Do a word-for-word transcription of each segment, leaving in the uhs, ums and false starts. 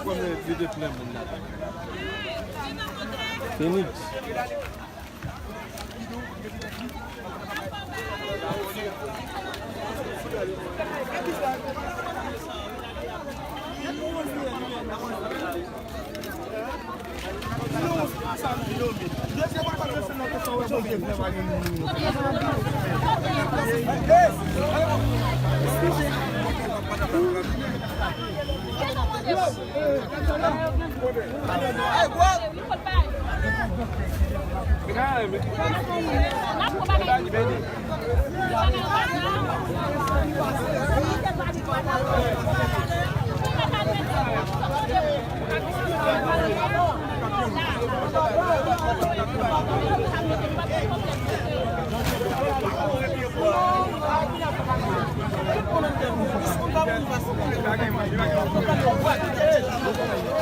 Pwemye videyo plen moun la. Fini.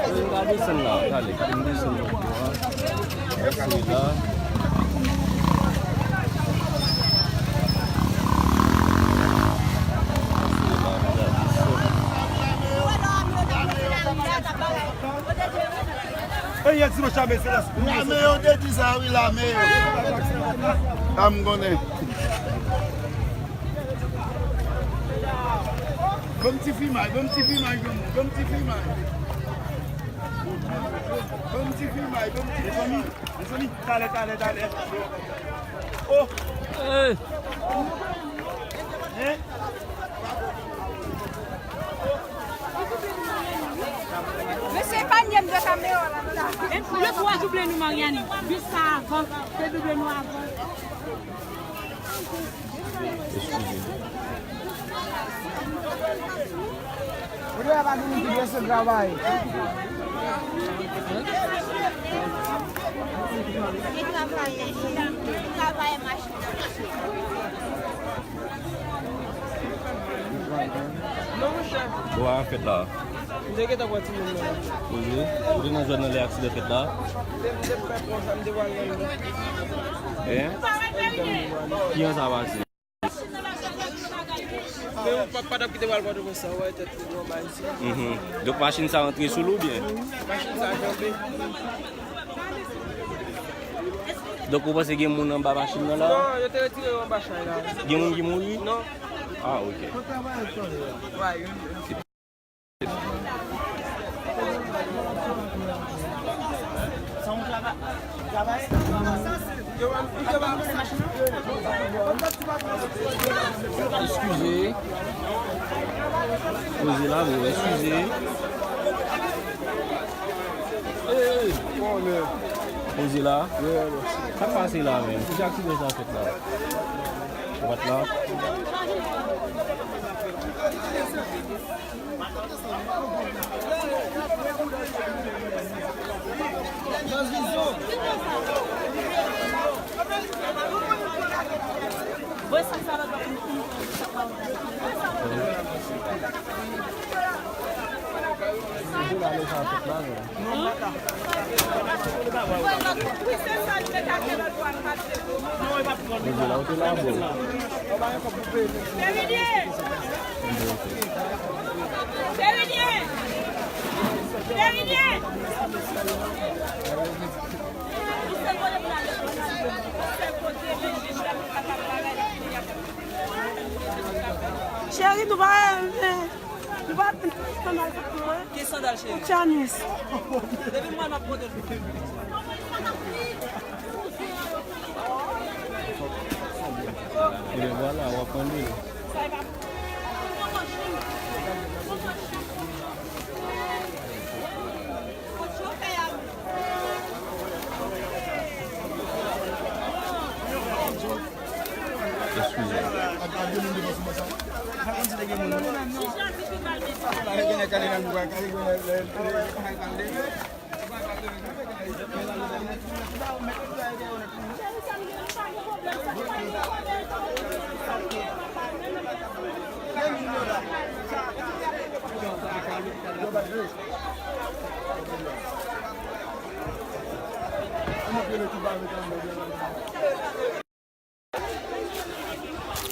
N ka desann la, talè, n desann la. Esi la. Esi la, n ka desann. Lame yo te di sa wi, lame yo. Sa m konnen. Bon ti fimay, bon ti fimay, bon ti fimay. Bon ti fimay, bon ti fimay. Mezanmi, mezanmi, talè, talè, talè. Oh! Hey! Hein? Mesye, epanye m de kamera la. Yo twa double nou, Mariani. Bis sa avan. Yo double nou avan. Eskize. Bon, a fèt la. M te gentan pran timoun nan. Poze. Ou te nan zòn nan lè aksidan fèt la? M te, m te pran sa, m te pral nan. Hein? Kijan sa pase? Men ou pa, pa t ap kite pral Pòtoprens sa, ou wè tèt li anba isi. Mhm. Donk machin sa rantre sou l oubyen? Machin sa janbe. Donk ou panse gen moun anba machin nan la? Non, yo te retire yo anba chay la. Gen moun ki mouri? Non. Ah, ok. Eskize. Poze la, bon, eskize. Poze la. Sa k pase la menm? Ki jan aksidan sa fèt la? Dwat la. Cheri, nou pa, eh, nou pa sandal sa pou mwen. Ki sandal, cheri? Pou Tianis. Depi mwen, m ap pote l. Ebyen, vwala, w ap pran de. Eskize.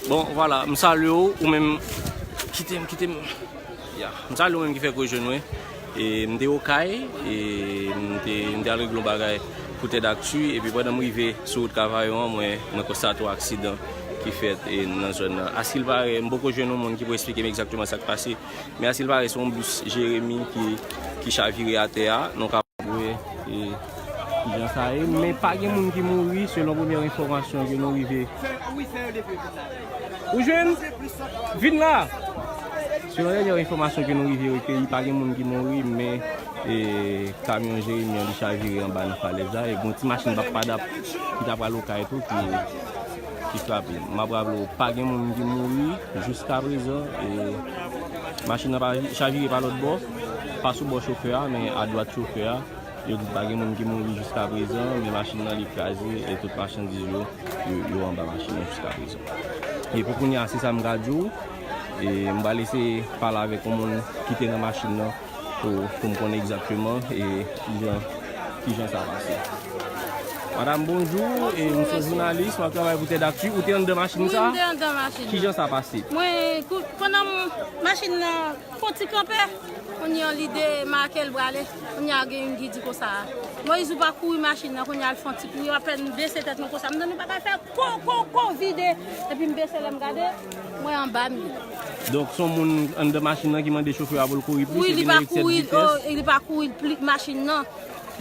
Bon, vwala, m salye w, ou menm, kite m, kite m. Ya, m salye w menm ki fèk rejwenn mwen. E m te Okay, e m te, m te al regle yon bagay pou Tèdakti, epi pandan m rive sou wout Kavayon an, mwen, mwen konstate yon aksidan ki fèt, e, nan zòn nan. Askilpare, m poko jwenn yon moun ki pou eksplike m egzakteman sa k pase, men askilpare, se yon bis Jeremi ki, ki chavire atè a. Nou ka wè, e, kijan sa ye, men pa gen moun ki mouri, selon premye enfòmasyon ke nou rive. Ou jwenn? Vin la! Selon dènye enfòmasyon ke nou rive rekeyi, pa gen moun ki mouri, men, e, kamyon Jeremi an li chavire anba nan falèz la, e gon ti machin padap ki ta pral Okay tou ki, ki frape. M ap raple w, pa gen moun ki mouri jiska prezan, e machin nan pa chavire pa lòt bò, pa sou bò chofè a, men adwat chofè a. Yo di pa gen moun ki mouri jiska prezan, men machin nan li kraze e tout machandiz yo, yo, yo anba machin nan jiska prezan. E pou kounye a, se sa m ka di w. E m pral eseye pale avèk yon moun ki te nan machin nan pou, pou m konnen egzakteman, e, kijan, kijan sa pase. Madam, bonjou. E, m se yon jounalis, m ap travay pou Tèdakti. Ou te anndan machin sa? Wi, m te anndan machin nan. Kijan sa pase? Mwen, kou-, pandan m, machin nan fè yon ti kanpe, kounye a li demake l prale. Kounye a gen youn ki di konsa, Moyiz, ou pa kouri machin nan, kounye a l fè yon ti kouri, apèn m bese tèt mwen konsa, m tande papa fè ko, ko, ko, vide. Epi m bese, lè m gade, mwen anba m ye. Donk, se yon moun anndan machin nan ki mande chofè a pou l kouri plis, wi, epi li pa kouri, oh, li pa kouri pli machin nan.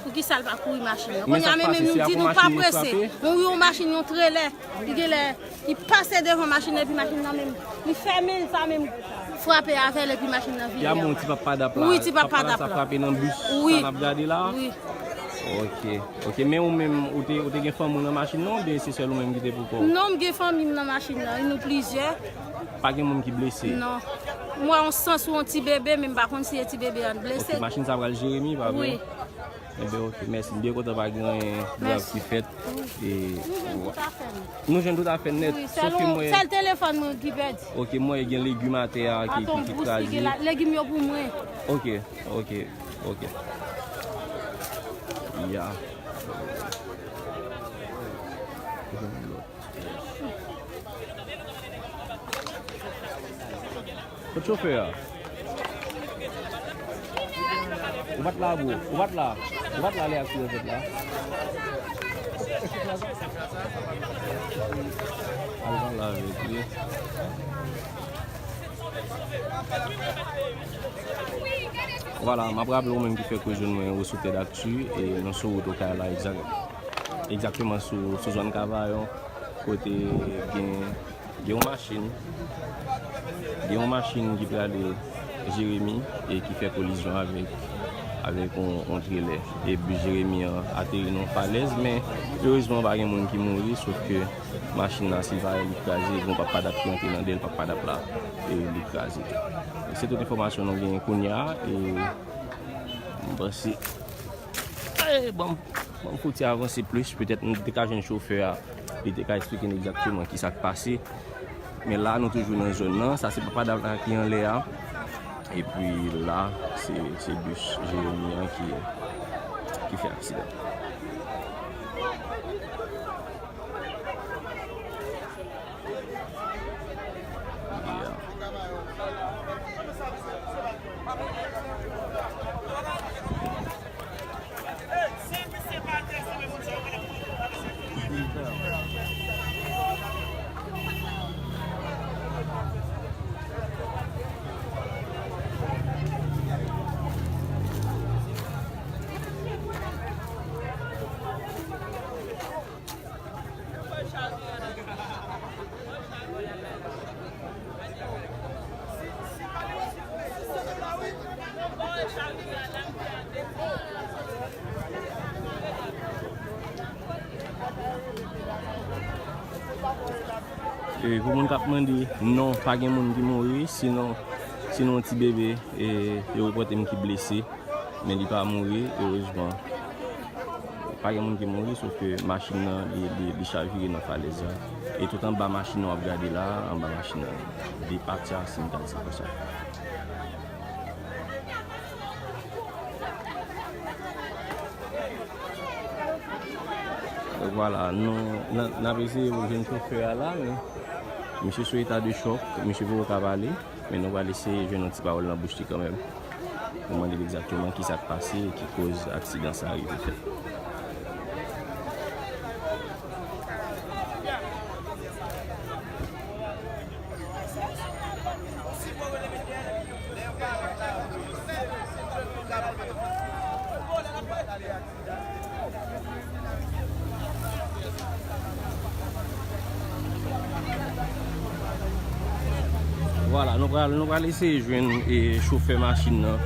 Poukisa l pa kouri machin nan? Kounye a, men menm nou di nou pa prese. Yon, yon machin, yon trelè, li genlè li pase devan machin nan, epi machin nan menm, li fèmen l, sa menm frape avè l, epi machin nan vire. Y a yon ti papa dap la. Wi, ti papa dap la. Sa frape nan bis, wi, sa n ap gade la? Wi. Ok, ok. Men ou menm, ou te, ou te gen fanmi w nan machin nan, oubyen se sèl ou menm ki te pou kò w? Non, m gen fanmi m nan machin nan, wi, nou plizyè. Pa gen moun ki blese? Non. M wè yon san sou yon ti bebe, men m pa konn si e ti bebe a blese. Ok, machin sa pral Jeremi, pa vre? Wi. Enben, ok, mèsi. M byen kontan pa gen anyen grav ki fèt. E, nou jwenn tout afè n. Nou jwenn tout afè n nèt. Wi, sèl, sèl telefòn mwen ki pèdi. Ok, mwen gen legim atè a ki, ki, ki kraze. Legim yo pou mwen. Ok, ok, ok. Ya. Kot chofè a? Ou pa t la, bro. Ou pa t la. Ou pa t la lè aksidan fèt la. Al pale avèk li. Vwala, m ap raple ou menm ki fèk rejwenn mwen, ou sou Tèdakti, e nou sou wout Okay la, egzak-, egzakteman sou, sou zòn Kavayon, kote gen, gen yon machin, gen yon machin ki prale Jeremi e ki fè kolizyon avèk, avèk yon, yon trelè. E bis Jeremi an ateri nan yon falèz, men erezman pa gen moun ki mouri, sof ke machin nan, si l pa li kraze, gon papa dap ki antre nan dèyè l, papa dap la, e li kraze. Se tout enfòmasyon nou genyen kounye a, e m panse, e, ban m, ban m fouti avanse plis, petèt nou te ka jwenn chofè a, li te ka eksplike n egzakteman kisa k pase. Men la, nou toujou nan zòn nan, sa se papa dap la ki anlè a, epi la, se, se bis Jeremi an ki, ki fè aksidan. E pou moun k ap mande, non, pa gen moun ki mouri, sinon, sinon yon ti bebe, e, yo repòte m ki blese. Men li pa mouri, erezman. Pa gen moun ki mouri, sof ke machin nan, li, li, li chavire nan falèz la. E tout anba machin nan w ap gade la, anba machin nan, de pati a, si m ta di sa konsa. Donk, vwala, nou, n, n ap eseye pou jwenn chofè a la, men misye sou eta de chòk, misye poko ka pale. Men nou pral eseye jwenn yon ti pawòl nan bouch li kanmenm. pou mande l egzakteman kisa k pase e ki koz aksidan sa a rive fèt. Vwala, nou pral, nou pral eseye jwenn, e, chofè machin nan,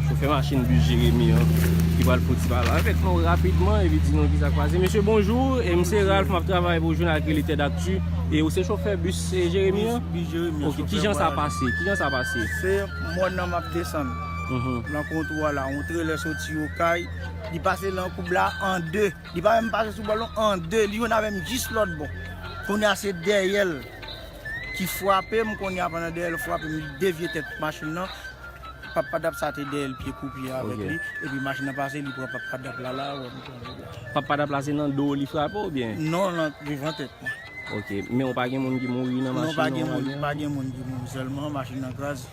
chofè machin bis Jeremi an, ki pral fè ti pale avèk nou rapidman, epi di nou kisa k pase. Mesye, bonjou, e m se Ralph, m ap travay pou Jounal Kreli Tèdakti, e ou se chofè bis, e, Jeremi an? Bis, bis Jeremi an, ok, chofè kijan sa pase? Kijan sa pase? Se mòn nan m ap desann. Mhm. Nan kontwa la, yon trelè soti Okay, li pase nan koub la an de. Li pa menm pase sou bòl non, an de, li jwenn avè m jis lòt bò. Kounye a se dèyè l ki frape m, kounye a pandan dèyè l frape m, li devye tèt machin nan. Pap Padap sa te dèyè l pye pou pye avèk li, epi machin nan pase, li pran Pap Padap la, la, wè, m pran li la. Pap Padap la se nan do li frape oubyen? Non, nan devan tèt mwen. Ok, men ou pa gen moun ki mouri nan machin nan? Non, pa gen moun, pa gen moun ki mouri, sèlman machin nan kraze.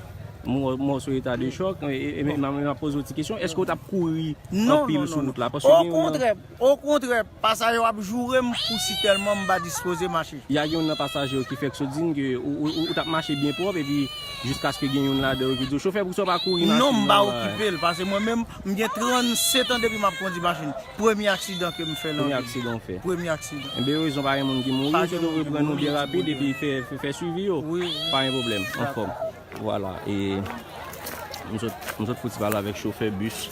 Mò-, mòso eta de chòk, e, e, e, m ap poze w ti kesyon, èske w t ap kouri anpil sou wout la? Paske gen yon... Okontrè, okontrè, pasaje yo ap joure m pou si tèlman m pa dispoze mache. Y a gen youn nan pasaje yo ki fèk sot di n ke ou, ou, ou t ap mache byen pwòp, epi jiskaske gen youn ladan yo ki di w, chofè, poukisa w pa kouri machin nan? Non, m pa okipe l, paske mwen menm, m gen trannset an depi m ap kondi machin. Premye aksidan ke m fè nan vi m. Premye aksidan w fè? Premye aksidan. Enben, erezman pa gen moun ki mouri, m swete w reprann nou byen rapid epi fè, fè, fè swivi yo. Wi, wi. Pa gen pwoblèm, anfòm. Vwala, e m sot, m sot fouti pale avèk chofè bis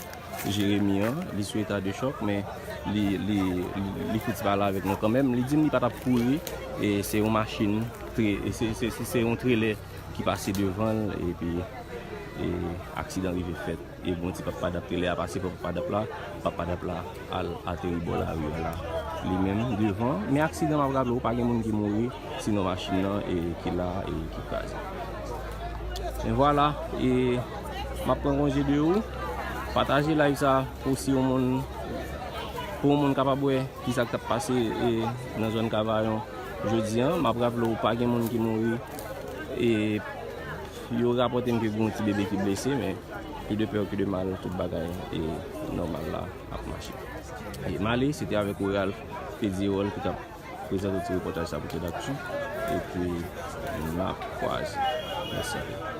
Jeremi an, li sou eta de chòk, men li, li, li, li fouti pale avèk nou kanmenm. Li di m li pa t ap kouri, e se yon machin, tre-, e se, se, se, se yon trelè ki pase devan l, epi, e aksidan rive fèt. E bon ti Pap Padap, trelè a pase pran Pap Padap la, Pap Padap la al ateri bò lari a la. Li menm devan, men aksidan m ap raple w, pa gen moun ki mouri, sinon machin nan, e ki la, e ki kraze. Men vwala, e m ap pran konje de ou. Pataje live sa pou si yon moun, pou yon moun kapab wè kisa k t ap pase, e nan zòn Kavayon jodi a. M ap raple w, pa gen moun ki mouri, e yo rapòte m ke gen yon ti bebe ki blese, men plus de peur que de mal, tout bagay e nòmal la ap mache. E m ale, se te avèk ou Ralph Pedierol ki t ap prezante ti repòtaj sa pou Tèdakti. Epi n ap kwaze. Mèsi anpil.